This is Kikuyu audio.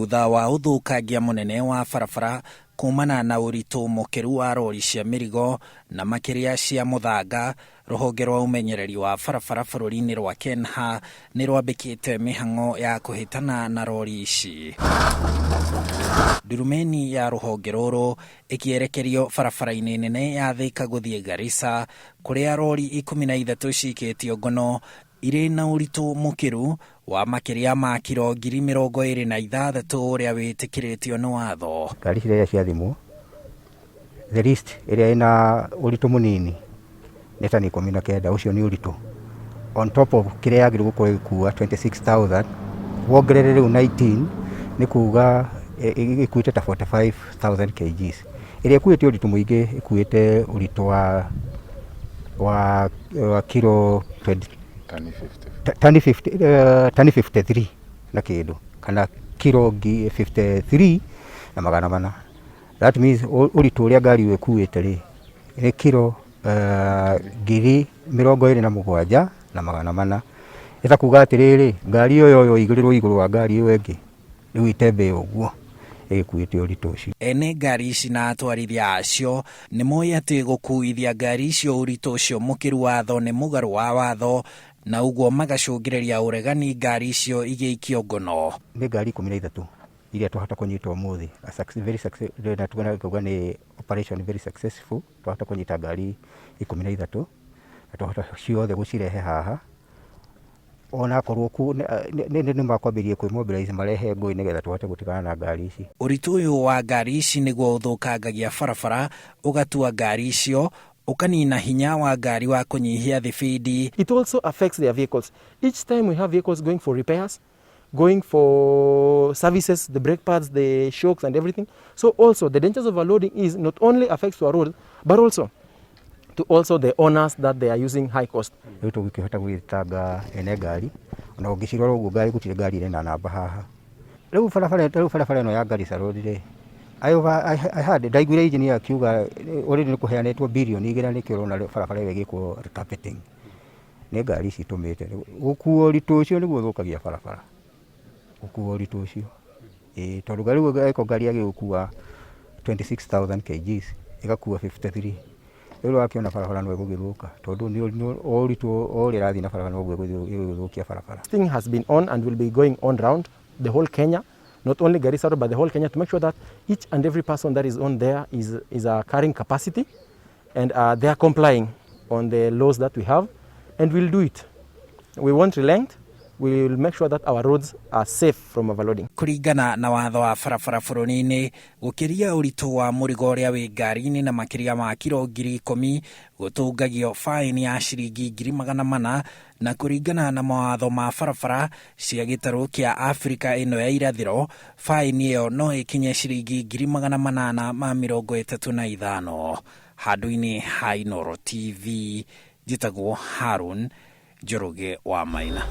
Thutha wa ũthũkangia mũnene wa barabara kumana na ũritũ mũkĩru wa rori cia mĩrigo na makĩria cia mũthanga, rũhonge rwa ũmenyereri wa barabara bũrũri-inĩ rwa KENHA nĩ rwambĩkĩte mĩhang'o ya kũhĩtana na rori ici. Ndurumeni ya rũhonge rũrũ ĩkĩerekerio barabara-inĩ nene ya Thika gũthiĩ Garissa kũrĩa rori 13 cikĩtio ngono irĩ na ũritũ mũkĩru wa makĩria ma kiro 26,000 ũrĩa wĩtĩkĩrĩtio nĩ watho. Ngari ici rĩrĩa ciathimwo, the least ĩrĩa ĩna ũritũ mũnini nĩ tani 19, ũcio nĩ ũritũ. On top of kĩrĩa yagĩrĩirwo gũkorwo ĩgĩkua 26,000, wongerere rĩu 19 nĩ kuga ĩkuĩte ta 45,000 kgs. Ĩrĩa ĩkuĩte ũritũ mũingĩ ĩkuĩte ũritũ wa kiro 20, tani 50, tani 53 na kĩndũ kana kiro 53 na 400. That means ũritũ ũrĩa ngari ĩyo ĩkuĩte rĩ, nĩ kiro 27,400. Nĩ ta kuga atĩrĩrĩ, ngari ĩyo yoywo ĩigĩrĩrwo igũrũ wa ngari ĩyo ĩngĩ, rĩu ĩtembee ũguo ĩgĩkuĩte ũritũ ũcio. Ene ngari ici na atwarithia acio nĩ moĩ atĩ gũkuithia ngari icio ũritũ ũcio mũkĩru watho nĩ mũgarũ wa watho na ũguo magacũngĩrĩria ũregani ngari icio igĩikio ngono. Nĩ ngari 13 iria twahota kũnyita ũmũthĩ, very na tuga nĩ operation very successful, twahota kũnyita ngari 13 na twahota ciothe gũcirehe haha onakorwo ku nĩ makwambĩrĩria kwĩ mobilize marehe ngũĩ nĩgetha tũhote gũtigana na ngari ici. Ũritũ ũyũ wa ngari ici nĩguo ũthũkangagia barabara, ũgatua ngari icio, ũkanina hinya wa ngari wa kũnyihia thibindi. It also affects their vehicles. Each time we have vehicles going for repairs, going for services, the brake pads, the shocks and everything. So also the dangers of overloading is not only affects to our road, but also to also the owners that they are using high cost. Rĩu tũgĩkĩhota gũgĩtanga ene ngari, ona ũngĩcirora ũguo ngari gũtirĩ ngari ĩrĩ na namba haha. Rĩu barabara rĩu barabara ĩno ya Garissa Road rĩ, I heard ndaiguire engineer akiuga already nĩ kũheanĩtwo birioni 2 nĩkĩo ũrona barabara ĩyo ĩgĩkwo recarpeting. Nĩ ngari ici itũmĩte gũkuo ũritũ ũcio nĩguo ũthũkagia barabara, gũkuo ũritũ ũcio. Ĩĩ tondũ rĩu angĩkorwo ngari yagĩrĩirwo gũkua 26,000 kgs ĩgakua 53, rĩu ũrakĩona barabara no ĩgũgĩthũka tondũ o ũritũ o ũrĩa ĩrathiĩ na barabara noguo ĩgũgĩthũkia barabara. Thing has been on and will be going on round the whole Kenya, not only Garissa Road but the whole Kenya, to make sure that each and every person that is on there is a carrying capacity and they are complying on the laws that we have, and we'll do it. We won't relent. We will make sure that our roads are safe from overloading. Kũringana na watho wa barabara bũrũri-inĩ, gũkĩria ũritũ wa mũrigo ũrĩa wĩ ngari-inĩ na makĩria ma kiro 10,000 gũtũngagio faini ya ciringi 400,000, na kũringana na mawatho ma barabara cia gĩtarũ kĩa Afrika ĩno ya irathĩro, faini ĩyo no ĩkinye ciringi 835,000. Handũ-inĩ ha Inooro TV, njĩtagwo Harun Njoroge wa Maina.